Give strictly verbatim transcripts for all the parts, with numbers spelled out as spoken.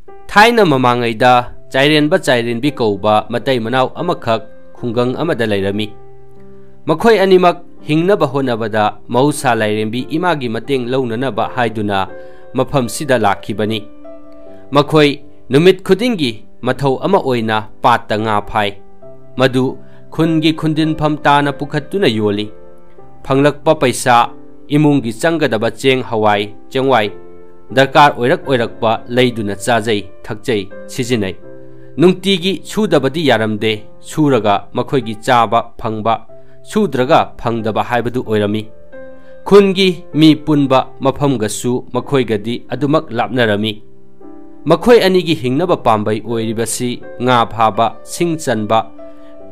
ꯊꯥꯏꯅ ꯃꯃꯥꯡꯉꯩꯗ ꯆꯥꯏꯔꯦꯟꯕ ꯆꯥꯏꯔꯦꯟꯕꯤ ꯀꯧꯕ ꯃꯇꯩ ꯃꯅꯥꯎ ꯑꯃꯈꯛ ꯈꯨꯡꯒꯪ ꯑꯃꯗ ꯂꯩꯔꯝꯃꯤ꯫ ꯃꯈꯣꯏ ꯑꯅꯤꯃꯛ ꯍꯤꯡꯅꯕ ꯍꯣꯠꯅꯕꯗ ꯃꯍꯧꯁꯥ ꯂꯥꯏꯔꯦꯝꯕꯤ ꯏꯃꯥꯒꯤ ꯃꯇꯦꯡ ꯂꯧꯅꯅꯕ ꯍꯥꯏꯗꯨꯅ ꯃꯐꯝꯁꯤꯗ ꯂꯥꯛꯈꯤꯕꯅꯤ꯫ ꯃꯈꯣꯏ ꯅꯨꯃꯤꯠ ꯈꯨꯗꯤꯡꯒꯤ ꯃꯊꯧ ꯑꯃ ꯑꯣꯏꯅ ꯄꯥꯠꯇ ꯉꯥ ꯐꯥꯏ꯫ ꯃꯗꯨ ꯈꯨꯟꯒꯤ ꯈꯨꯟꯗꯤꯟꯐꯝ ꯇꯥꯅ ꯄꯨꯈꯠꯇꯨꯅ ꯌꯣꯜꯂꯤ꯫ ꯐꯪꯂꯛꯄ ꯄꯩꯁꯥ ꯏꯃꯨꯡꯒꯤ ꯆꯪꯒꯗꯕ ꯆꯦꯡ, ꯍꯋꯥꯏ ꯆꯦꯡꯋꯥꯏ, ꯗꯔꯀꯥꯔ ꯑꯣꯏꯔꯛ ꯑꯣꯏꯔꯛꯄ ꯂꯩꯗꯨꯅ ꯆꯥꯖꯩ, ꯊꯛꯆꯩ, ꯁꯤꯖꯤꯟꯅꯩ꯫ ꯅꯨꯡꯇꯤꯒꯤ ꯁꯨꯗꯕꯗꯤ ꯌꯥꯔꯝꯗꯦ꯫ ꯁꯨꯔꯒ ꯃꯈꯣꯏꯒꯤ ꯆꯥꯕ ꯐꯪꯕ, ꯁꯨꯗ꯭ꯔꯒ ꯐꯪꯗꯕ ꯍꯥꯏꯕꯗꯨ ꯑꯣꯏꯔꯝꯃꯤ꯫ ꯈꯨꯟꯒꯤ ꯃꯤ ꯄꯨꯟꯕ ꯃꯐꯝꯒꯁꯨ ꯃꯈꯣꯏꯒꯗꯤ ꯑꯗꯨꯃꯛ ꯂꯥꯞꯅꯔꯝꯃꯤ꯫ ꯃꯈꯣꯏ ꯑꯅꯤꯒꯤ ꯍꯤꯡꯅꯕ ꯄꯥꯝꯕꯩ ꯑꯣꯏꯔꯤꯕꯁꯤ ꯉꯥ ꯐꯥꯕ, ꯁꯤꯡ ꯆꯟꯕ,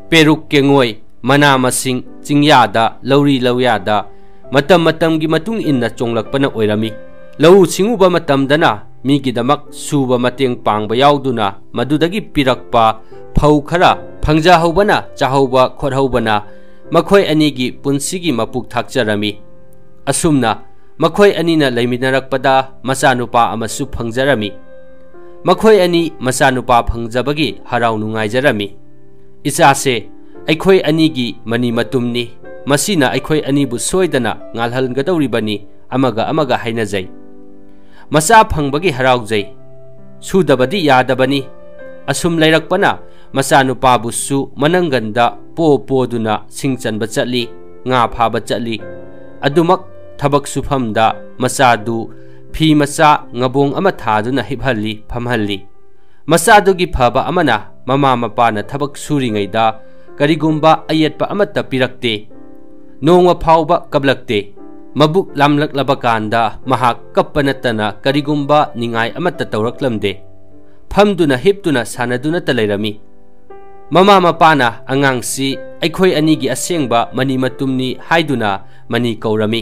ꯄꯦꯔꯨꯛ ꯀꯦꯡꯉꯣꯏ, ꯃꯅꯥ ꯃꯁꯤꯡ, ꯆꯤꯡꯌꯥꯗ, ꯂꯧꯔꯤ ꯂꯧꯌꯥꯗ, ꯃꯇꯝ ꯃꯇꯝꯒꯤ ꯃꯇꯨꯡ ꯏꯟꯅ ꯆꯣꯡꯂꯛꯄꯅ ꯑꯣꯏꯔꯝꯃꯤ꯫ ꯂꯧꯎ ꯁꯤꯡꯎꯕ ꯃꯇꯝꯗꯅ ꯃꯤꯒꯤꯗꯃꯛ ꯁꯨꯕ ꯃꯇꯦꯡ ꯄꯥꯡꯕ ꯌꯥꯎꯗꯨꯅ ꯃꯗꯨꯗꯒꯤ ꯄꯤꯔꯛꯄ ꯐꯧ ꯈꯔ ꯐꯪꯖꯍꯧꯕꯅ ꯆꯥꯍꯧꯕ ꯈꯣꯠꯍꯧꯕꯅ ꯃꯈꯣꯏ ꯑꯅꯤꯒꯤ ꯄꯨꯟꯁꯤꯒꯤ ꯃꯄꯨꯛ ꯊꯥꯛꯆꯔꯝꯃꯤ꯫ ꯑꯁꯨꯝꯅ ꯃꯈꯣꯏ ꯑꯅꯤꯅ ꯂꯩꯃꯤꯟꯅꯔꯛꯄꯗ ꯃꯆꯥꯅꯨꯄꯥ ꯑꯃꯁꯨ ꯐꯪꯖꯔꯝꯃꯤ꯫ ꯃꯈꯣꯏ ꯑꯅꯤ ꯃꯆꯥꯅꯨꯄꯥ ꯐꯪꯖꯕꯒꯤ ꯍꯔꯥꯎ ꯅꯨꯡꯉꯥꯏꯖꯔꯝꯃꯤ꯫ "ꯏꯆꯥꯁꯦ ꯑꯩꯈꯣꯏ ꯑꯅꯤꯒꯤ ꯃꯅꯤ ꯃꯇꯨꯝꯅꯤ꯫ ꯃꯁꯤꯅ ꯑꯩꯈꯣꯏ ꯑꯅꯤꯕꯨ ꯁꯣꯏꯗꯅ ꯉꯥꯜꯍꯟꯒꯗꯧꯔꯤꯕꯅꯤ," ꯑꯃꯒ ꯑꯃꯒ ꯍꯥꯏꯅꯖꯩ꯫ ꯃꯆꯥ ꯐꯪꯕꯒꯤ ꯍꯔꯥꯎꯖꯩ꯫ ꯁꯨꯗꯕꯗꯤ ꯌꯥꯗꯕꯅꯤ꯫ ꯑꯁꯨꯝ ꯂꯩꯔꯛꯄꯅ ꯃꯆꯥꯅꯨꯄꯥꯕꯨꯁꯨ ꯃꯅꯪꯒꯟꯗ ꯄꯣ ꯄꯣꯗꯨꯅ ꯁꯤꯡ ꯆꯟꯕ ꯆꯠꯂꯤ, ꯉꯥ ꯐꯥꯕ ꯆꯠꯂꯤ꯫ ꯑꯗꯨꯃꯛ ꯊꯕꯛ ꯁꯨꯐꯝꯗ ꯃꯆꯥꯗꯨ ꯐꯤ ꯃꯆꯥ ꯉꯕꯣꯡ ꯑꯃ ꯊꯥꯗꯨꯅ ꯍꯤꯞꯍꯜꯂꯤ, ꯐꯝꯍꯜꯂꯤ꯫ ꯃꯆꯥꯗꯨꯒꯤ ꯐꯕ ꯑꯃꯅ ꯃꯃꯥ ꯃꯄꯥꯅ ꯊꯕꯛ ꯁꯨꯔꯤꯉꯩꯗ ꯀꯔꯤꯒꯨꯝꯕ ꯑꯌꯦꯠꯄ ꯑꯃꯠꯇ ꯄꯤꯔꯛꯇꯦ꯫ ꯅꯣꯡꯃ ꯐꯥꯎꯕ ꯀꯞꯂꯛꯇꯦ꯫ ꯃꯕꯨꯛ ꯂꯥꯝꯂꯛꯂꯕ ꯀꯥꯟꯗ ꯃꯍꯥꯛ ꯀꯞꯄ ꯅꯠꯇꯅ ꯀꯔꯤꯒꯨꯝꯕ ꯅꯤꯡꯉꯥꯏ ꯑꯃꯠꯇ ꯇꯧꯔꯛꯂꯝꯗꯦ꯫ ꯐꯝꯗꯨꯅ ꯍꯤꯞꯇꯨꯅ ꯁꯥꯟꯅꯗꯨꯅꯇ ꯂꯩꯔꯝꯃꯤ꯫ ꯃꯃꯥ ꯃꯄꯥꯅ ꯑꯉꯥꯡꯁꯤ ꯑꯩꯈꯣꯏ ꯑꯅꯤꯒꯤ ꯑꯁꯦꯡꯕ ꯃꯅꯤ ꯃꯇꯨꯝꯅꯤ ꯍꯥꯏꯗꯨꯅ ꯃꯅꯤ ꯀꯧꯔꯝꯃꯤ꯫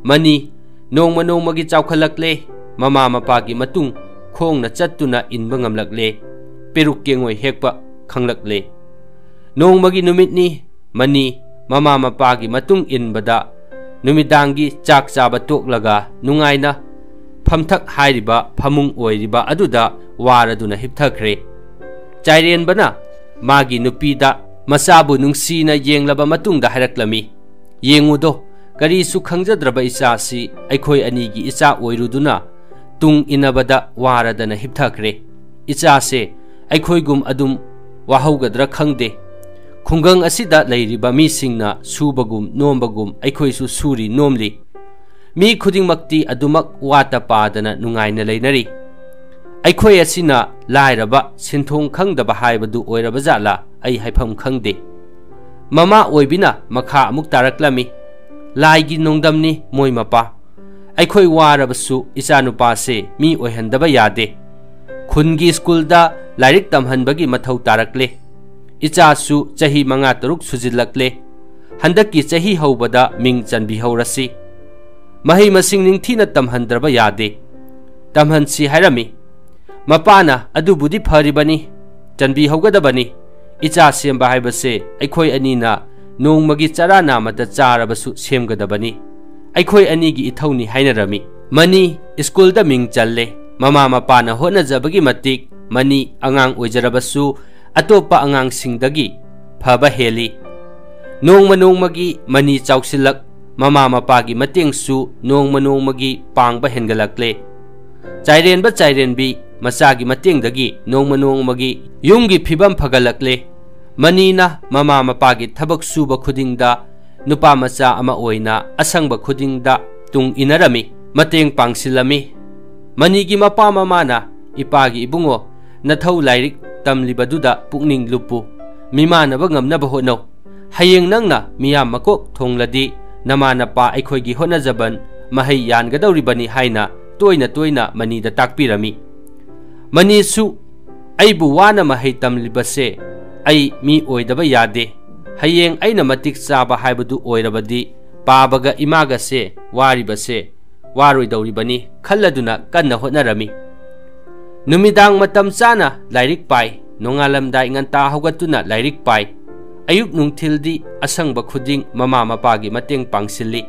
ꯃꯅꯤ ꯅꯣꯡꯃ ꯅꯣꯡꯃꯒꯤ ꯆꯥꯎꯈꯠꯂꯛꯂꯦ꯫ ꯃꯃꯥ ꯃꯄꯥꯒꯤ ꯃꯇꯨꯡ ꯈꯣꯡꯅ ꯆꯠꯇꯨꯅ ꯏꯟꯕ ꯉꯝꯂꯛꯂꯦ꯫ ꯄꯦꯔꯨꯛ ꯀꯦꯡꯉꯣꯏ ꯍꯦꯛꯄ ꯈꯪꯂꯛꯂꯦ꯫ ꯅꯣꯡꯃꯒꯤ ꯅꯨꯃꯤꯠꯅꯤ꯫ ꯃꯅꯤ ꯃꯃꯥ ꯃꯄꯥꯒꯤ ꯃꯇꯨꯡ ꯏꯟꯕꯗ ꯅꯨꯃꯤꯗꯥꯡꯒꯤ ꯆꯥꯛ ꯆꯥꯕ ꯇꯣꯛꯂꯒ ꯅꯨꯡꯉꯥꯏꯅ ꯐꯝꯊꯛ ꯍꯥꯏꯔꯤꯕ ꯐꯃꯨꯡ ꯑꯣꯏꯔꯤꯕ ꯑꯗꯨꯗ ꯋꯥꯔꯗꯨꯅ ꯍꯤꯞꯊꯈ꯭ꯔꯦ꯫ ꯆꯥꯏꯔꯦꯟꯕꯅ ꯃꯥꯒꯤ ꯅꯨꯄꯤꯗ ꯃꯆꯥꯕꯨ ꯅꯨꯡꯁꯤꯅ ꯌꯦꯡꯂꯕ ꯃꯇꯨꯡꯗ ꯍꯥꯏꯔꯛꯂꯝꯃꯤ, "ꯌꯦꯡꯉꯨꯗꯣ, ꯀꯔꯤꯁꯨ ꯈꯪꯖꯗ꯭ꯔꯕ ꯏꯆꯥꯁꯤ ꯑꯩꯈꯣꯏ ꯑꯅꯤꯒꯤ ꯏꯆꯥ ꯑꯣꯏꯔꯨꯗꯨꯅ ꯇꯨꯡ ꯏꯟꯅꯕꯗ ꯋꯥꯔꯗꯅ ꯍꯤꯞꯊꯈ꯭ꯔꯦ꯫ ꯏꯆꯥꯁꯦ ꯑꯩꯈꯣꯏꯒꯨꯝ ꯑꯗꯨꯝ ꯋꯥꯍꯧꯒꯗ꯭ꯔꯥ ꯈꯪꯗꯦ꯫ ꯈꯨꯡꯒꯪ ꯑꯁꯤꯗ ꯂꯩꯔꯤꯕ ꯃꯤꯁꯤꯡꯅ ꯁꯨꯕꯒꯨꯝ ꯅꯣꯝꯕꯒꯨꯝ ꯑꯩꯈꯣꯏꯁꯨ ꯁꯨꯔꯤ ꯅꯣꯝꯂꯤ꯫ ꯃꯤ ꯈꯨꯗꯤꯡꯃꯛꯇꯤ ꯑꯗꯨꯃꯛ ꯋꯥꯠꯇ ꯄꯥꯗꯅ ꯅꯨꯡꯉꯥꯏꯅ ꯂꯩꯅꯔꯤ꯫ ꯑꯩꯈꯣꯏ ꯑꯁꯤꯅ ꯂꯥꯏꯔꯕ, ꯁꯤꯟꯊꯣꯡ ꯈꯪꯗꯕ ꯍꯥꯏꯕꯗꯨ ꯑꯣꯏꯔꯕ ꯖꯥꯠꯂꯥ? ꯑꯩ ꯍꯥꯏꯐꯝ ꯈꯪꯗꯦ꯫" ꯃꯃꯥ ꯑꯣꯏꯕꯤꯅ ꯃꯈꯥ ꯑꯃꯨꯛ ꯇꯥꯔꯛꯂꯝꯃꯤ, "ꯂꯥꯏꯒꯤ ꯅꯣꯡꯗꯝꯅꯤ ꯃꯣꯏ ꯃꯄꯥ꯫ ꯑꯩꯈꯣꯏ ꯋꯥꯔꯕꯁꯨ ꯏꯆꯥꯅꯨꯄꯥꯁꯦ ꯃꯤ ꯑꯣꯏꯍꯟꯗꯕ ꯌꯥꯗꯦ꯫ ꯈꯨꯟꯒꯤ ꯁ꯭ꯀꯨꯜꯗ ꯂꯥꯏꯔꯤꯛ ꯇꯝꯍꯟꯕꯒꯤ ꯃꯊꯧ ꯇꯥꯔꯛꯂꯦ꯫ ꯏꯆꯥꯁꯨ ꯆꯍꯤ ꯃꯉꯥ ꯇꯔꯨꯛ ꯁꯨꯖꯤꯜꯂꯛꯂꯦ꯫ ꯍꯟꯗꯛꯀꯤ ꯆꯍꯤ ꯍꯧꯕꯗ ꯃꯤꯡ ꯆꯟꯕꯤꯍꯧꯔꯁꯤ꯫ ꯃꯍꯩ ꯃꯁꯤꯡ ꯅꯤꯡꯊꯤꯅ ꯇꯝꯍꯟꯗ꯭ꯔꯕ ꯌꯥꯗꯦ꯫ ꯇꯝꯍꯟꯁꯤ ꯍꯥꯏꯔꯝꯃꯤ꯫ ꯃꯄꯥꯅ ꯑꯗꯨꯕꯨꯗꯤ ꯐꯔꯤꯕꯅꯤ, ꯆꯟꯕꯤꯍꯧꯒꯗꯕꯅꯤ꯫ ꯏꯆꯥ ꯁꯦꯝꯕ ꯍꯥꯏꯕꯁꯦ ꯑꯩꯈꯣꯏ ꯑꯅꯤꯅ ꯅꯣꯡꯃꯒꯤ ꯆꯔꯥ ꯅꯥꯃꯇ ꯆꯥꯔꯕꯁꯨ ꯁꯦꯝꯒꯗꯕꯅꯤ꯫ ꯑꯩꯈꯣꯏ ꯑꯅꯤꯒꯤ ꯏꯊꯧꯅꯤ" ꯍꯥꯏꯅꯔꯝꯃꯤ꯫ ꯃꯅꯤ ꯁ꯭ꯀꯨꯜꯗ ꯃꯤꯡ ꯆꯜꯂꯦ꯫ ꯃꯃꯥ ꯃꯄꯥꯅ ꯍꯣꯠꯅꯖꯕꯒꯤ ꯃꯇꯤꯛ ꯃꯅꯤ ꯑꯉꯥꯡ ꯑꯣꯏꯖꯔꯕꯁꯨ ꯑꯇꯣꯞꯄ ꯑꯉꯥꯡꯁꯤꯡꯗꯒꯤ ꯐꯕ ꯍꯦꯜꯂꯤ꯫ ꯅꯣꯡꯃ ꯅꯣꯡꯃꯒꯤ ꯃꯅꯤ ꯆꯥꯎꯁꯤꯜꯂꯛ, ꯃꯃꯥ ꯃꯄꯥꯒꯤ ꯃꯇꯦꯡꯁꯨ ꯅꯣꯡꯃ ꯅꯣꯡꯃꯒꯤ ꯄꯥꯡꯕ ꯍꯦꯟꯒꯠꯂꯛꯂꯦ꯫ ꯆꯥꯏꯔꯦꯟꯕ ꯆꯥꯏꯔꯦꯟꯕꯤ ꯃꯆꯥꯒꯤ ꯃꯇꯦꯡꯗꯒꯤ ꯅꯣꯡꯃ ꯅꯣꯡꯃꯒꯤ ꯌꯨꯝꯒꯤ ꯐꯤꯕꯝ ꯐꯒꯠꯂꯛꯂꯦ꯫ ꯃꯅꯤꯅ ꯃꯃꯥ ꯃꯄꯥꯒꯤ ꯊꯕꯛ ꯁꯨꯕ ꯈꯨꯗꯤꯡꯗ ꯅꯨꯄꯥ ꯃꯆꯥ ꯑꯃ ꯑꯣꯏꯅ ꯑꯁꯪꯕ ꯈꯨꯗꯤꯡꯗ ꯇꯨꯡ ꯏꯟꯅꯔꯝꯃꯤ, ꯃꯇꯦꯡ ꯄꯥꯡꯁꯤꯜꯂꯝꯃꯤ꯫ ꯃꯅꯤꯒꯤ ꯃꯄꯥ ꯃꯃꯥꯅ, "ꯏꯄꯥꯒꯤ ꯏꯕꯨꯡꯉꯣ, ꯅꯊꯧ ꯂꯥꯏꯔꯤꯛ ꯇꯝꯂꯤꯕꯗꯨꯗ ꯄꯨꯛꯅꯤꯡ ꯂꯨꯞꯄꯨ꯫ ꯃꯤꯃꯥꯟꯅꯕ ꯉꯝꯅꯕ ꯍꯣꯠꯅꯧ꯫ ꯍꯌꯦꯡ ꯅꯪꯅ ꯃꯤꯌꯥꯝ ꯃꯀꯣꯛ ꯊꯣꯡꯂꯗꯤ ꯅꯃꯥ ꯅꯄꯥ ꯑꯩꯈꯣꯏꯒꯤ ꯍꯣꯠꯅꯖꯕꯟ ꯃꯍꯩ ꯌꯥꯟꯒꯗꯧꯔꯤꯕꯅꯤ" ꯍꯥꯏꯅ ꯇꯣꯏꯅ ꯇꯣꯏꯅ ꯃꯅꯤꯗ ꯇꯥꯛꯄꯤꯔꯝꯃꯤ꯫ ꯃꯅꯤꯁꯨ, "ꯑꯩꯕꯨ ꯋꯥꯅ ꯃꯍꯩ ꯇꯝꯂꯤꯕꯁꯦ ꯑꯩ ꯃꯤ ꯑꯣꯏꯗꯕ ꯌꯥꯗꯦ꯫ ꯍꯌꯦꯡ ꯑꯩꯅ ꯃꯇꯤꯛ ꯆꯥꯕ ꯍꯥꯏꯕꯗꯨ ꯑꯣꯏꯔꯕꯗꯤ ꯄꯥꯕꯒ ꯏꯃꯥꯒꯁꯦ ꯋꯥꯔꯤꯕꯁꯦ ꯋꯥꯔꯣꯏꯗꯧꯔꯤꯕꯅꯤ" ꯈꯜꯂꯗꯨꯅ ꯀꯟꯅ ꯍꯣꯠꯅꯔꯝꯃꯤ꯫ ꯅꯨꯃꯤꯗꯥꯡ ꯃꯇꯝ ꯆꯥꯅ ꯂꯥꯏꯔꯤꯛ ꯄꯥꯏ꯫ ꯅꯣꯡꯉꯥꯜꯂꯝꯗꯥꯏ ꯉꯟꯇꯥ ꯍꯧꯒꯠꯇꯨꯅ ꯂꯥꯏꯔꯤꯛ ꯄꯥꯏ꯫ ꯑꯌꯨꯛ ꯅꯨꯡꯊꯤꯜꯗꯤ ꯑꯁꯪꯕ ꯈꯨꯗꯤꯡ ꯃꯃꯥ ꯃꯄꯥꯒꯤ ꯃꯇꯦꯡ ꯄꯥꯡꯁꯤꯜꯂꯤ꯫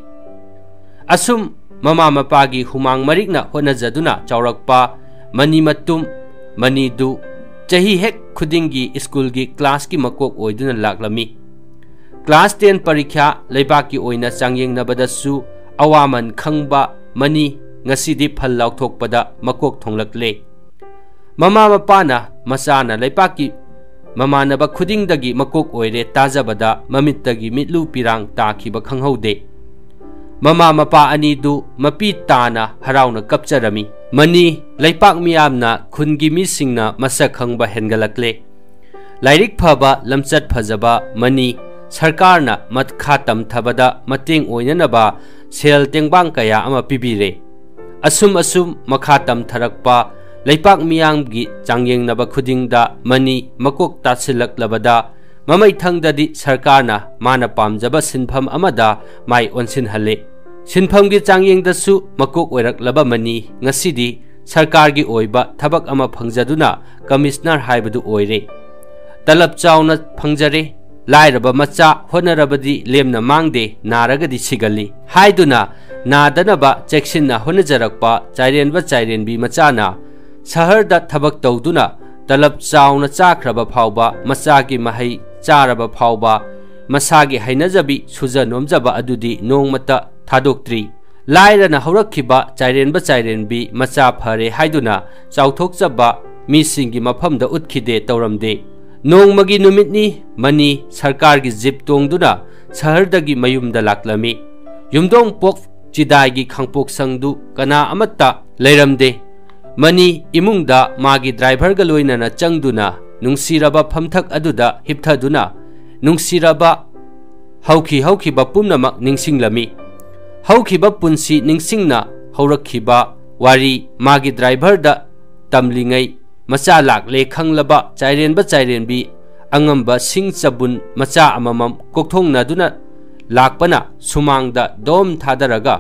ꯑꯁꯨꯝ ꯃꯃꯥ ꯃꯄꯥꯒꯤ ꯍꯨꯃꯥꯡ ꯃꯔꯤꯛꯅ ꯍꯣꯠꯅꯖꯗꯨꯅ ꯆꯥꯎꯔꯛꯄ ꯃꯅꯤ ꯃꯇꯨꯝ ꯃꯅꯤꯗꯨ ꯆꯍꯤ ꯍꯦꯛ ꯈꯨꯗꯤꯡꯒꯤ ꯁ꯭ꯀꯨꯜꯒꯤ ꯀ꯭ꯂꯥꯁꯀꯤ ꯃꯀꯣꯛ ꯑꯣꯏꯗꯨꯅ ꯂꯥꯛꯂꯝꯃꯤ꯫ ꯀ꯭ꯂꯥꯁ ꯇꯦꯟ ꯄꯔꯤꯈ꯭ꯌꯥ ꯂꯩꯕꯥꯛꯀꯤ ꯑꯣꯏꯅ ꯆꯥꯡꯌꯦꯡꯅꯕꯗꯁꯨ ꯑꯋꯥꯃꯟ ꯈꯪꯕ ꯃꯅꯤ ꯉꯁꯤꯗꯤ ꯐꯜ ꯂꯥꯎꯊꯣꯛꯄꯗ ꯃꯀꯣꯛ ꯊꯣꯡꯂꯛꯂꯦ꯫ ꯃꯃꯥ ꯃꯄꯥꯅ ꯃꯆꯥꯅ ꯂꯩꯄꯥꯛꯀꯤ ꯃꯃꯥꯟꯅꯕ ꯈꯨꯗꯤꯡꯗꯒꯤ ꯃꯀꯣꯛ ꯑꯣꯏꯔꯦ ꯇꯥꯖꯕꯗ ꯃꯃꯤꯠꯇꯒꯤ ꯃꯤꯠꯂꯨ ꯄꯤꯔꯥꯡ ꯇꯥꯈꯤꯕ ꯈꯪꯍꯧꯗꯦ꯫ ꯃꯃꯥ ꯃꯄꯥ ꯑꯅꯤꯗꯨ ꯃꯄꯤ ꯇꯥꯅ ꯍꯔꯥꯎꯅ ꯀꯞꯆꯔꯝꯃꯤ꯫ ꯃꯅꯤ ꯂꯩꯄꯥꯛ ꯃꯤꯌꯥꯝꯅ ꯈꯨꯟꯒꯤ ꯃꯤꯁꯤꯡꯅ ꯃꯁꯛ ꯈꯪꯕ ꯍꯦꯟꯒꯠꯂꯛꯂꯦ꯫ ꯂꯥꯏꯔꯤꯛ ꯐꯕ, ꯂꯝꯆꯠ ꯐꯖꯕ ꯃꯅꯤ ꯁꯔꯀꯥꯔꯅ ꯃꯈꯥ ꯇꯝꯊꯕꯗ ꯃꯇꯦꯡ ꯑꯣꯏꯅꯅꯕ ꯁꯦꯜ ꯇꯦꯡꯕꯥꯡ ꯀꯌꯥ ꯑꯃ ꯄꯤꯕꯤꯔꯦ꯫ ꯑꯁꯨꯝ ꯑꯁꯨꯝ ꯃꯈꯥ ꯇꯝꯊꯔꯛꯄ ꯂꯩꯄꯥꯛ ꯃꯤꯌꯥꯝꯒꯤ ꯆꯥꯡꯌꯦꯡꯅꯕ ꯈꯨꯗꯤꯡꯗ ꯃꯅꯤ ꯃꯀꯣꯛ ꯇꯥꯁꯤꯜꯂꯛꯂꯕꯗ ꯃꯃꯩꯊꯪꯗꯗꯤ ꯁꯔꯀꯥꯔꯅ ꯃꯥꯅ ꯄꯥꯝꯖꯕ ꯁꯤꯟꯐꯝ ꯑꯃꯗ ꯃꯥꯏ ꯑꯣꯟꯁꯤꯟꯍꯜꯂꯦ꯫ ꯁꯤꯟꯐꯝꯒꯤ ꯆꯥꯡꯌꯦꯡꯗꯁꯨ ꯃꯀꯣꯛ ꯑꯣꯏꯔꯛꯂꯕ ꯃꯅꯤ ꯉꯁꯤꯗꯤ ꯁꯔꯀꯥꯔꯒꯤ ꯑꯣꯏꯕ ꯊꯕꯛ ꯑꯃ ꯐꯪꯖꯗꯨꯅ ꯀꯃꯤꯁꯅꯔ ꯍꯥꯏꯕꯗꯨ ꯑꯣꯏꯔꯦ꯫ ꯇꯂꯕ ꯆꯥꯎꯅ ꯐꯪꯖꯔꯦ꯫ ꯂꯥꯏꯔꯕ ꯃꯆꯥ ꯍꯣꯠꯅꯔꯕꯗꯤ ꯂꯦꯝꯅ ꯃꯥꯡꯗꯦ, ꯅꯥꯔꯒꯗꯤ ꯁꯤꯒꯜꯂꯤ ꯍꯥꯏꯗꯨꯅ ꯅꯥꯗꯅꯕ ꯆꯦꯛꯁꯤꯟꯅ ꯍꯣꯠꯅꯖꯔꯛꯄ ꯆꯥꯏꯔꯦꯟꯕ ꯆꯥꯏꯔꯦꯟꯕꯤ ꯃꯆꯥꯅ ꯁꯍꯔꯗ ꯊꯕꯛ ꯇꯧꯗꯨꯅ ꯇꯂꯕ ꯆꯥꯎꯅ ꯆꯥꯈ꯭ꯔꯕ ꯐꯥꯎꯕ, ꯃꯆꯥꯒꯤ ꯃꯍꯩ ꯆꯥꯔꯕ ꯐꯥꯎꯕ, ꯃꯁꯥꯒꯤ ꯍꯩꯅꯖꯕꯤ ꯁꯨꯖ ꯅꯣꯝꯖꯕ ꯑꯗꯨꯗꯤ ꯅꯣꯡꯃꯇ ꯊꯥꯗꯣꯛꯇ꯭ꯔꯤ꯫ ꯂꯥꯏꯔꯅ ꯍꯧꯔꯛꯈꯤꯕ ꯆꯥꯏꯔꯦꯟꯕ ꯆꯥꯏꯔꯦꯟꯕꯤ ꯃꯆꯥ ꯐꯔꯦ ꯍꯥꯏꯗꯨꯅ ꯆꯥꯎꯊꯣꯛꯆꯕ ꯃꯤꯁꯤꯡꯒꯤ ꯃꯐꯝꯗ ꯎꯠꯈꯤꯗꯦ, ꯇꯧꯔꯝꯗꯦ꯫ ꯅꯣꯡꯃꯒꯤ ꯅꯨꯃꯤꯠꯅꯤ ꯃꯅꯤ ꯁꯔꯀꯥꯔꯒꯤ ꯖꯤꯞ ꯇꯣꯡꯗꯨꯅ ꯁꯍꯔꯗꯒꯤ ꯃꯌꯨꯝꯗ ꯂꯥꯛꯂꯝꯃꯤ꯫ ꯌꯨꯝꯗꯣꯡ ꯄꯣꯛ ꯆꯤꯗꯥꯏꯒꯤ ꯈꯥꯡꯄꯣꯛꯁꯪꯗꯨ ꯀꯅꯥ ꯑꯃꯠꯇ ꯂꯩꯔꯝꯗꯦ꯫ ꯃꯅꯤ ꯏꯃꯨꯡꯗ ꯃꯥꯒꯤ ꯗ꯭ꯔꯥꯏꯚꯔꯒ ꯂꯣꯏꯅꯅ ꯆꯪꯗꯨꯅ ꯅꯨꯡꯁꯤꯔꯕ ꯐꯝꯊꯛ ꯑꯗꯨꯗ ꯍꯤꯞꯊꯗꯨꯅ ꯅꯨꯡꯁꯤꯔꯕ ꯍꯧꯈꯤ ꯍꯧꯈꯤꯕ ꯄꯨꯝꯅꯃꯛ ꯅꯤꯡꯁꯤꯡꯂꯝꯃꯤ꯫ ꯍꯧꯈꯤꯕ ꯄꯨꯟꯁꯤ ꯅꯤꯡꯁꯤꯡꯅ ꯍꯧꯔꯛꯈꯤꯕ ꯋꯥꯔꯤ ꯃꯥꯒꯤ ꯗ꯭ꯔꯥꯏꯚꯔꯗ ꯇꯝꯂꯤꯉꯩ ꯃꯆꯥ ꯂꯥꯛꯂꯦ ꯈꯪꯂꯕ ꯆꯥꯏꯔꯦꯟꯕ ꯆꯥꯏꯔꯦꯟꯕꯤ ꯑꯉꯝꯕ ꯁꯤꯡ ꯆꯕꯨꯟ ꯃꯆꯥ ꯑꯃꯃꯝ ꯀꯣꯛꯊꯣꯡꯅꯗꯨꯅ ꯂꯥꯛꯄꯅ ꯁꯨꯃꯥꯡꯗ ꯗꯣꯝ ꯊꯥꯗꯔꯒ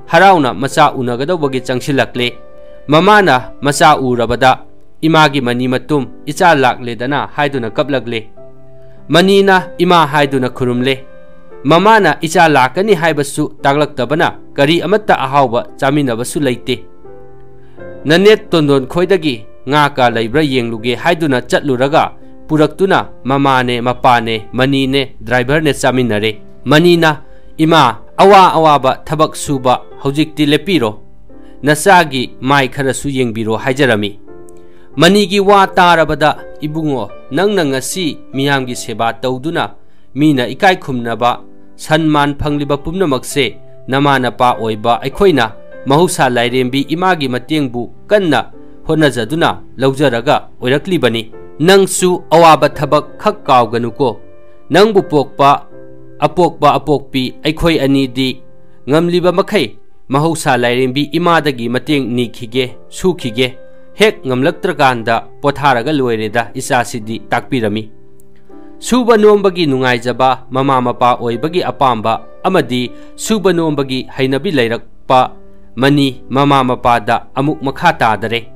ꯍꯔꯥꯎꯅ ꯃꯆꯥ ꯎꯅꯒꯗꯧꯕꯒꯤ ꯆꯪꯁꯤꯜꯂꯛꯂꯦ꯫ ꯃꯃꯥꯅ ꯃꯆꯥ ꯎꯔꯕꯗ ꯏꯃꯥꯒꯤ ꯃꯅꯤ ꯃꯇꯨꯝ ꯏꯆꯥ ꯂꯥꯛꯂꯦꯗꯅ ꯍꯥꯏꯗꯨꯅ ꯀꯞꯂꯛꯂꯦ꯫ ꯃꯅꯤꯅ ꯏꯃꯥ ꯍꯥꯏꯗꯨꯅ ꯈꯨꯔꯨꯝꯂꯦ꯫ ꯃꯃꯥꯅ ꯏꯆꯥ ꯂꯥꯛꯀꯅꯤ ꯍꯥꯏꯕꯁꯨ ꯇꯥꯛꯂꯛꯇꯕꯅ ꯀꯔꯤ ꯑꯃꯠꯇ ꯑꯍꯥꯎꯕ ꯆꯥꯃꯤꯟꯅꯕꯁꯨ ꯂꯩꯇꯦ꯫ ꯅꯅꯦꯠ ꯇꯣꯟꯗꯣꯟ ꯈꯣꯏꯗꯒꯤ ꯉꯥ ꯀꯥ ꯂꯩꯕ꯭ꯔꯥ ꯌꯦꯡꯂꯨꯒꯦ ꯍꯥꯏꯗꯨꯅ ꯆꯠꯂꯨꯔꯒ ꯄꯨꯔꯛꯇꯨꯅ ꯃꯃꯥꯅꯦ, ꯃꯄꯥꯅꯦ, ꯃꯅꯤꯅꯦ, ꯗ꯭ꯔꯥꯏꯚꯔꯅꯦ ꯆꯥꯃꯤꯟꯅꯔꯦ꯫ ꯃꯅꯤꯅ, "ꯏꯃꯥ, ꯑꯋꯥ ꯑꯋꯥꯕ ꯊꯕꯛ ꯁꯨꯕ ꯍꯧꯖꯤꯛꯇꯤ ꯂꯦꯞꯄꯤꯔꯣ꯫ ꯅꯆꯥꯒꯤ ꯃꯥꯏ ꯈꯔꯁꯨ ꯌꯦꯡꯕꯤꯔꯣ" ꯍꯥꯏꯖꯔꯝꯃꯤ꯫ ꯃꯅꯤꯒꯤ ꯋꯥ ꯇꯥꯔꯕꯗ, "ꯏꯕꯨꯡꯉꯣ, ꯅꯪꯅ ꯉꯁꯤ ꯃꯤꯌꯥꯝꯒꯤ ꯁꯦꯕꯥ ꯇꯧꯗꯨꯅ ꯃꯤꯅ ꯏꯀꯥꯏ ꯈꯨꯝꯅꯕ, ꯁꯟꯃꯥꯟ ꯐꯪꯂꯤꯕ ꯄꯨꯝꯅꯃꯛꯁꯦ ꯅꯃꯥ ꯅꯄꯥ ꯑꯣꯏꯕ ꯑꯩꯈꯣꯏꯅ ꯃꯍꯧꯁꯥ ꯂꯥꯏꯔꯦꯝꯕꯤ ꯏꯃꯥꯒꯤ ꯃꯇꯦꯡꯕꯨ ꯀꯟꯅ ꯍꯣꯠꯅꯖꯗꯨꯅ ꯂꯧꯖꯔꯒ ꯑꯣꯏꯔꯛꯂꯤꯕꯅꯤ꯫ ꯅꯪꯁꯨ ꯑꯋꯥꯕ ꯊꯕꯛ ꯈꯛ ꯀꯥꯎꯒꯅꯨꯀꯣ꯫ ꯅꯪꯕꯨ ꯄꯣꯛꯄ ꯑꯄꯣꯛꯄ ꯑꯄꯣꯛꯄꯤ ꯑꯩꯈꯣꯏ ꯑꯅꯤꯗꯤ ꯉꯝꯂꯤꯕ ꯃꯈꯩ ꯃꯍꯧꯁꯥ ꯂꯥꯏꯔꯦꯝꯕꯤ ꯏꯃꯥꯗꯒꯤ ꯃꯇꯦꯡ ꯅꯤꯈꯤꯒꯦ, ꯁꯨꯈꯤꯒꯦ꯫ ꯍꯦꯛ ꯉꯝꯂꯛꯇ꯭ꯔꯀꯥꯟꯗ ꯄꯣꯊꯥꯔꯒ ꯂꯣꯏꯔꯦꯗ", ꯏꯆꯥꯁꯤꯗꯤ ꯇꯥꯛꯄꯤꯔꯝꯃꯤ꯫ ꯁꯨꯕ ꯅꯣꯝꯕꯒꯤ ꯅꯨꯡꯉꯥꯏꯖꯕ, ꯃꯃꯥ ꯃꯄꯥ ꯑꯣꯏꯕꯒꯤ ꯑꯄꯥꯝꯕ ꯑꯃꯗꯤ ꯁꯨꯕ ꯅꯣꯝꯕꯒꯤ ꯍꯩꯅꯕꯤ ꯂꯩꯔꯛꯄ ꯃꯅꯤ ꯃꯃꯥ ꯃꯄꯥꯗ ꯑꯃꯨꯛ ꯃꯈꯥ ꯇꯥꯗꯔꯦ꯫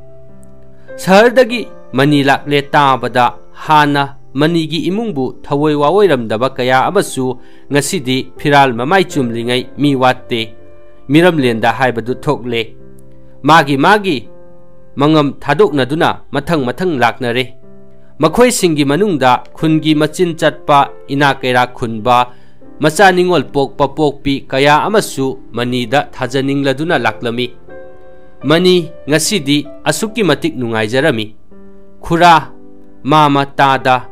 ꯁꯍꯔꯗꯒꯤ ꯃꯅꯤ ꯂꯥꯛꯂꯦ ꯇꯥꯕꯗ ꯍꯥꯟꯅ ꯃꯅꯤꯒꯤ ꯏꯃꯨꯡꯕꯨ ꯊꯑꯣꯏ ꯋꯥꯑꯣꯏꯔꯝꯗꯕ ꯀꯌꯥ ꯑꯃꯁꯨ ꯉꯁꯤꯗꯤ ꯐꯤꯔꯥꯜ ꯃꯃꯥꯏ ꯆꯨꯝꯂꯤꯉꯩ ꯃꯤ ꯋꯥꯠꯇꯦ꯫ ꯃꯤꯔꯝꯂꯦꯟꯗ ꯍꯥꯏꯕꯗꯨ ꯊꯣꯛꯂꯦ꯫ ꯃꯥꯒꯤ ꯃꯥꯒꯤ ꯃꯉꯝ ꯊꯥꯗꯣꯛꯅꯗꯨꯅ ꯃꯊꯪ ꯃꯊꯪ ꯂꯥꯛꯅꯔꯦ꯫ ꯃꯈꯣꯏꯁꯤꯡꯒꯤ ꯃꯅꯨꯡꯗ ꯈꯨꯟꯒꯤ ꯃꯆꯤꯟ ꯆꯠꯄ, ꯏꯅꯥꯛ ꯀꯩꯔꯥꯛ ꯈꯨꯟꯕ, ꯃꯆꯥ ꯅꯤꯉꯣꯜ ꯄꯣꯛꯄ ꯄꯣꯛꯄꯤ ꯀꯌꯥ ꯑꯃꯁꯨ ꯃꯅꯤꯗ ꯊꯥꯖꯅꯤꯡꯂꯗꯨꯅ ꯂꯥꯛꯂꯝꯃꯤ꯫ ꯃꯅꯤ ꯉꯁꯤꯗꯤ ꯑꯁꯨꯛꯀꯤ ꯃꯇꯤꯛ ꯅꯨꯡꯉꯥꯏꯖꯔꯝꯃꯤ꯫ ꯈꯨꯔꯥ, ꯃꯥꯃ, ꯇꯥꯗ,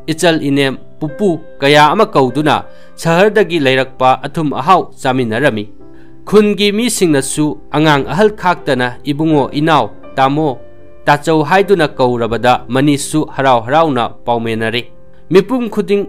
ꯏꯆꯜ ꯏꯅꯦꯝ, ꯄꯨꯄꯨ ꯀꯌꯥ ꯑꯃ ꯀꯧꯗꯨꯅ ꯁꯍꯔꯗꯒꯤ ꯂꯩꯔꯛꯄ ꯑꯊꯨꯝ ꯑꯍꯥꯎ ꯆꯥꯃꯤꯟꯅꯔꯝꯃꯤ꯫ ꯈꯨꯟꯒꯤ ꯃꯤꯁꯤꯡꯅꯁꯨ ꯑꯉꯥꯡ ꯑꯍꯜ ꯈꯥꯛꯇꯅ ꯏꯕꯨꯡꯉꯣ, ꯏꯅꯥꯎ, ꯇꯥꯃꯣ, ꯇꯥꯆꯧ ꯍꯥꯏꯗꯨꯅ ꯀꯧꯔꯕꯗ ꯃꯅꯤꯁꯨ ꯍꯔꯥꯎ ꯍꯔꯥꯎꯅ ꯄꯥꯎꯃꯦꯟꯅꯔꯦ꯫ ꯃꯤꯄꯨꯝ ꯈꯨꯗꯤꯡ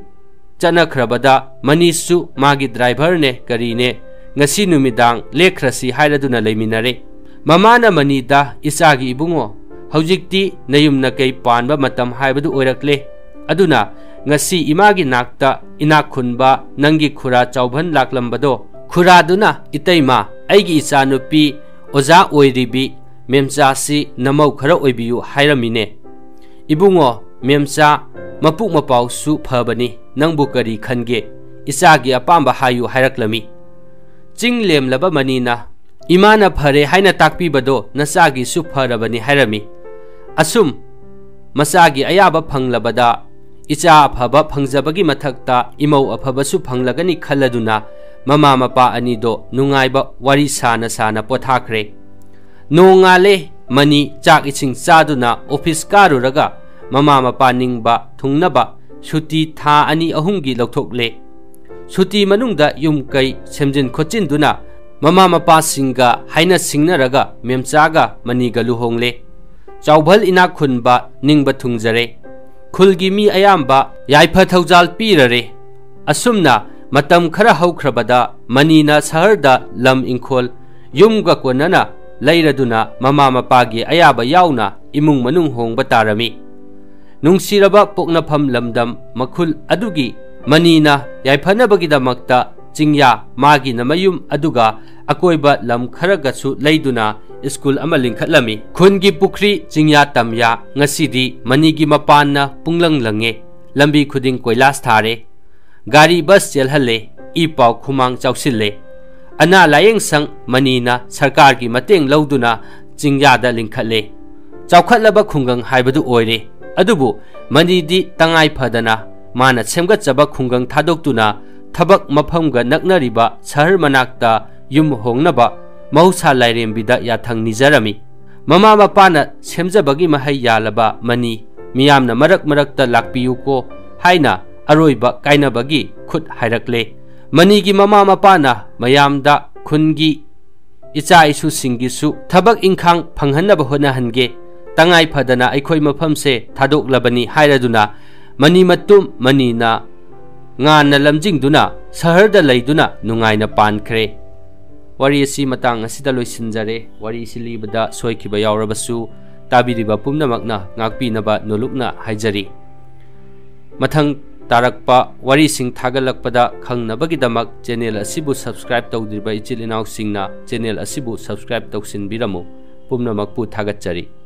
ꯆꯠꯅꯈ꯭ꯔꯕꯗ ꯃꯅꯤꯁꯨ ꯃꯥꯒꯤ ꯗ꯭ꯔꯥꯏꯚꯔꯅꯦ ꯀꯔꯤꯅꯦ ꯉꯁꯤ ꯅꯨꯃꯤꯗꯥꯡ ꯂꯦꯛꯈ꯭ꯔꯁꯤ ꯍꯥꯏꯔꯗꯨꯅ ꯂꯩꯃꯤꯟꯅꯔꯦ꯫ ꯃꯃꯥꯅ ꯃꯅꯤꯗ, "ꯏꯆꯥꯒꯤ ꯏꯕꯨꯡꯉꯣ, ꯍꯧꯖꯤꯛꯇꯤ ꯅꯌꯨꯝ ꯅꯀꯩ ꯄꯥꯟꯕ ꯃꯇꯝ ꯍꯥꯏꯕꯗꯨ ꯑꯣꯏꯔꯛꯂꯦ꯫ ꯑꯗꯨꯅ ꯉꯁꯤ ꯏꯃꯥꯒꯤ ꯅꯥꯛꯇ ꯏꯅꯥꯛ ꯈꯨꯟꯕ ꯅꯪꯒꯤ ꯈꯨꯔꯥ ꯆꯥꯎꯚꯟ ꯂꯥꯛꯂꯝꯕꯗꯣ, ꯈꯨꯔꯥꯗꯨꯅ, 'ꯏꯇꯩꯃ, ꯑꯩꯒꯤ ꯏꯆꯥꯅꯨꯄꯤ ꯑꯣꯖꯥ ꯑꯣꯏꯔꯤꯕꯤ ꯃꯦꯝꯆꯥꯁꯤ ꯅꯃꯧ ꯈꯔ ꯑꯣꯏꯕꯤꯌꯨ' ꯍꯥꯏꯔꯝꯃꯤꯅꯦ꯫ ꯏꯕꯨꯡꯉꯣ, ꯃꯦꯝꯆꯥ ꯃꯄꯨꯛ ꯃꯄꯥꯎꯁꯨ ꯐꯕꯅꯤ, ꯅꯪꯕꯨ ꯀꯔꯤ ꯈꯟꯒꯦ? ꯏꯆꯥꯒꯤ ꯑꯄꯥꯝꯕ ꯍꯥꯏꯌꯨ ꯍꯥꯏꯔꯛꯂꯝꯃꯤ꯫ ꯆꯤꯡ ꯂꯦꯝꯂꯕ ꯃꯅꯤꯅ, "ꯏꯃꯥꯅ ꯐꯔꯦ ꯍꯥꯏꯅ ꯇꯥꯛꯄꯤꯕꯗꯣ ꯅꯆꯥꯒꯤꯁꯨ ꯐꯔꯕꯅꯤ" ꯍꯥꯏꯔꯝꯃꯤ꯫ ꯑꯁꯨꯝ ꯃꯆꯥꯒꯤ ꯑꯌꯥꯕ ꯐꯪꯂꯕꯗ ꯏꯆꯥ ꯑꯐꯕ ꯐꯪꯖꯕꯒꯤ ꯃꯊꯛꯇ ꯏꯃꯧ ꯑꯐꯕꯁꯨ ꯐꯪꯂꯒꯅꯤ ꯈꯜꯂꯗꯨꯅ ꯃꯃꯥ ꯃꯄꯥ ꯑꯅꯤꯗꯣ ꯅꯨꯡꯉꯥꯏꯕ ꯋꯥꯔꯤ ꯁꯥꯅ ꯁꯥꯅ ꯄꯣꯊꯥꯈ꯭ꯔꯦ꯫ ꯅꯣꯡꯉꯥꯜꯂꯦ꯫ ꯃꯅꯤ ꯆꯥꯛ ꯏꯁꯤꯡ ꯆꯥꯗꯨꯅ ꯑꯣꯐꯤꯁ ꯀꯥꯔꯨꯔꯒ ꯃꯃꯥ ꯃꯄꯥ ꯅꯤꯡꯕ ꯊꯨꯡꯅꯕ ꯁꯨꯇꯤ ꯊꯥ ꯑꯅꯤ ꯑꯍꯨꯝꯒꯤ ꯂꯧꯊꯣꯛꯂꯦ꯫ ꯁꯨꯇꯤ ꯃꯅꯨꯡꯗ ꯌꯨꯝ ꯀꯩ ꯁꯦꯝꯖꯤꯟ ꯈꯣꯠꯆꯤꯟꯗꯨꯅ ꯃꯃꯥ ꯃꯄꯥꯁꯤꯡꯒ ꯍꯥꯏꯅ ꯁꯤꯡꯅꯔꯒ ꯃꯦꯝꯆꯥꯒ ꯃꯅꯤꯒ ꯂꯨꯍꯣꯡꯂꯦ꯫ ꯆꯥꯎꯚꯜ ꯏꯅꯥꯛ ꯈꯨꯟꯕ ꯅꯤꯡꯕ ꯊꯨꯡꯖꯔꯦ꯫ ꯈꯨꯜꯒꯤ ꯃꯤ ꯑꯌꯥꯝꯕ ꯌꯥꯏꯐ ꯊꯧꯖꯥꯜ ꯄꯤꯔꯔꯦ꯫ ꯑꯁꯨꯝꯅ ꯃꯇꯝ ꯈꯔ ꯍꯧꯈ꯭ꯔꯕꯗ ꯃꯅꯤꯅ ꯁꯍꯔꯗ ꯂꯝ ꯏꯪꯈꯣꯜ ꯌꯨꯝꯒ ꯀꯣꯟꯅꯅ ꯂꯩꯔꯗꯨꯅ ꯃꯃꯥ ꯃꯄꯥꯒꯤ ꯑꯌꯥꯕ ꯌꯥꯎꯅ ꯏꯃꯨꯡ ꯃꯅꯨꯡ ꯍꯣꯡꯕ ꯇꯥꯔꯝꯃꯤ꯫ ꯅꯨꯡꯁꯤꯔꯕ ꯄꯣꯛꯅꯐꯝ ꯂꯝꯗꯝ ꯃꯈꯨꯜ ꯑꯗꯨꯒꯤ ꯃꯅꯤꯅ ꯌꯥꯏꯐꯅꯕꯒꯤꯗꯃꯛꯇ ꯆꯤꯡꯌꯥ ꯃꯥꯒꯤꯅ ꯃꯌꯨꯝ ꯑꯗꯨꯒ ꯑꯀꯣꯏꯕ ꯂꯝ ꯈꯔꯒꯁꯨ ꯂꯩꯗꯨꯅ ꯁ꯭ꯀꯨꯜ ꯑꯃ ꯂꯤꯡꯈꯠꯂꯝꯃꯤ꯫ ꯈꯨꯟꯒꯤ ꯄꯨꯈ꯭ꯔꯤ, ꯆꯤꯡꯌꯥ ꯇꯝꯌꯥ ꯉꯁꯤꯗꯤ ꯃꯅꯤꯒꯤ ꯃꯄꯥꯟꯅ ꯄꯨꯡꯂꯪ ꯂꯪꯉꯦ꯫ ꯂꯝꯕꯤ ꯈꯨꯗꯤꯡ ꯀꯣꯏꯂꯥꯁ ꯊꯥꯔꯦ꯫ ꯒꯥꯔꯤ ꯕꯁ ꯆꯦꯜꯍꯜꯂꯦ꯫ ꯏ ꯄꯥꯎ ꯈꯨꯃꯥꯡ ꯆꯥꯎꯁꯤꯜꯂꯦ꯫ ꯑꯅꯥ ꯂꯥꯌꯦꯡ ꯁꯪ ꯃꯅꯤꯅ ꯁꯔꯀꯥꯔꯒꯤ ꯃꯇꯦꯡ ꯂꯧꯗꯨꯅ ꯆꯤꯡꯌꯥꯗ ꯂꯤꯡꯈꯠꯂꯦ꯫ ꯆꯥꯎꯈꯠꯂꯕ ꯈꯨꯡꯒꯪ ꯍꯥꯏꯕꯗꯨ ꯑꯣꯏꯔꯦ꯫ ꯑꯗꯨꯕꯨ ꯃꯅꯤꯗꯤ ꯇꯉꯥꯏ ꯐꯗꯅ ꯃꯥꯅ ꯁꯦꯝꯒꯠꯆꯕ ꯈꯨꯡꯒꯪ ꯊꯥꯗꯣꯛꯇꯨꯅ ꯊꯕꯛ ꯃꯐꯝꯒ ꯅꯛꯅꯔꯤꯕ ꯁꯍꯔ ꯃꯅꯥꯛꯇ ꯌꯨꯝ ꯍꯣꯡꯅꯕ ꯃꯍꯧꯁꯥ ꯂꯥꯏꯔꯦꯝꯕꯤꯗ ꯌꯥꯊꯪ ꯅꯤꯖꯔꯝꯃꯤ꯫ ꯃꯃꯥ ꯃꯄꯥꯅ ꯁꯦꯝꯖꯕꯒꯤ ꯃꯍꯩ ꯌꯥꯜꯂꯕ ꯃꯅꯤ ꯃꯤꯌꯥꯝꯅ ꯃꯔꯛ ꯃꯔꯛꯇ ꯂꯥꯛꯄꯤꯌꯨꯀꯣ ꯍꯥꯏꯅ ꯑꯔꯣꯏꯕ ꯀꯥꯏꯅꯕꯒꯤ ꯈꯨꯠ ꯍꯥꯏꯔꯛꯂꯦ꯫ ꯃꯅꯤꯒꯤ ꯃꯃꯥ ꯃꯄꯥꯅ ꯃꯌꯥꯝꯗ ꯈꯨꯟꯒꯤ ꯏꯆꯥ ꯏꯁꯨꯁꯤꯡꯒꯤꯁꯨ ꯊꯕꯛ ꯏꯪꯈꯥꯡ ꯐꯪꯍꯟꯅꯕ ꯍꯣꯠꯅꯍꯟꯒꯦ꯫ ꯇꯉꯥꯏ ꯐꯗꯅ ꯑꯩꯈꯣꯏ ꯃꯐꯝꯁꯦ ꯊꯥꯗꯣꯛꯂꯕꯅꯤ ꯍꯥꯏꯔꯗꯨꯅ ꯃꯅꯤ ꯃꯇꯨꯝ ꯃꯅꯤꯅ ꯉꯥꯟꯅ ꯂꯝꯖꯤꯡꯗꯨꯅ ꯁꯍꯔꯗ ꯂꯩꯗꯨꯅ ꯅꯨꯡꯉꯥꯏꯅ ꯄꯥꯟꯈ꯭ꯔꯦ꯫ ꯋꯥꯔꯤ ꯑꯁꯤ ꯃꯇꯥꯡ ꯑꯁꯤꯗ ꯂꯣꯏꯁꯤꯟꯖꯔꯦ꯫ ꯋꯥꯔꯤ ꯑꯁꯤ ꯂꯤꯕꯗ ꯁꯣꯏꯈꯤꯕ ꯌꯥꯎꯔꯕꯁꯨ ꯇꯥꯕꯤꯔꯤꯕ ꯄꯨꯝꯅꯃꯛꯅ ꯉꯥꯛꯄꯤꯅꯕ ꯅꯣꯂꯨꯛꯅ ꯍꯥꯏꯖꯔꯤ꯫ ꯃꯊꯪ ꯇꯥꯔꯛꯄ ꯋꯥꯔꯤꯁꯤꯡ ꯊꯥꯒꯠꯂꯛꯄꯗ ꯈꯪꯅꯕꯒꯤꯗꯃꯛ ꯆꯦꯅꯦꯜ ꯑꯁꯤꯕꯨ ꯁꯕꯁꯀ꯭ꯔꯥꯏꯕ ꯇꯧꯗ꯭ꯔꯤꯕ ꯏꯆꯤꯜ ꯏꯅꯥꯎꯁꯤꯡꯅ ꯆꯦꯅꯦꯜ ꯑꯁꯤꯕꯨ ꯁꯕꯁꯀ꯭ꯔꯥꯏꯕ ꯇꯧꯁꯤꯟꯕꯤꯔꯝꯃꯨ꯫ ꯄꯨꯝꯅꯃꯛꯄꯨ ꯊꯥꯒꯠꯆꯔꯤ꯫